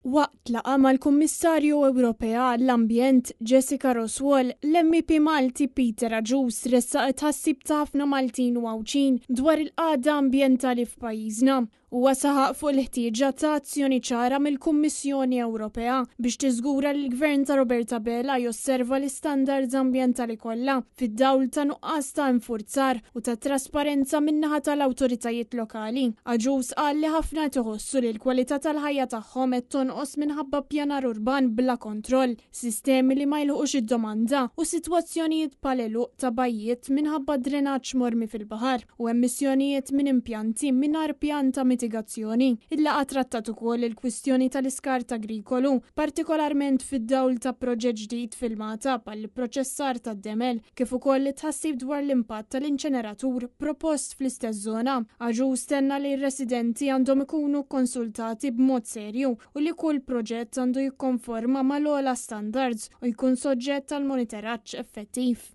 Waqt laqgħa mal-Kummissarju Ewropea għall-Ambjent Jessica Roswall, l-MEP Malti Peter Agius ressaq it-tħassib ta' ħafna Maltin u Għawdxin dwar il-qagħda ambjentali f'pajjiżna. Huwa saħaq fuq il-ħtieġa ta' azzjoni ċara mill-Kummissjoni Ewropea biex tiżgura li l-Gvern ta' Robert Abela josserva l-istandards ambjentali kollha fid-dawl ta' nuqqas ta' infurzar u ta' trasparenza min-naħa tal-awtoritajiet lokali. Agius qal li ħafna qed iħossu li l-kwalità tal-ħajja tagħhom qed tonqos minħabba ppjanar urban bla kontroll, sistemi li ma jilħqux id-domanda u sitwazzjonijiet bħal għeluq ta' bajjiet minħabba drenaġġ mormi fil-baħar u emissjonijiet minn impjanti mingħajr pjan ta' mitigazzjoni. Il-laqgħa trattat ukoll il-kwistjoni tal-iskart agrikolu, partikolarment fid-dawl ta' proġett ġdid fil-Magħtab għall-ipproċessar tad-demel, kif ukoll it-tħassib dwar l-impatt tal-inċeneratur propost fl-istess żona. Agius tenna li r-residenti għandhom ikunu kkonsultati b'mod serju u li kull proġett għandu jikkonforma mal-ogħla standards u jkun soġġett għal monitoraġġ effettiv.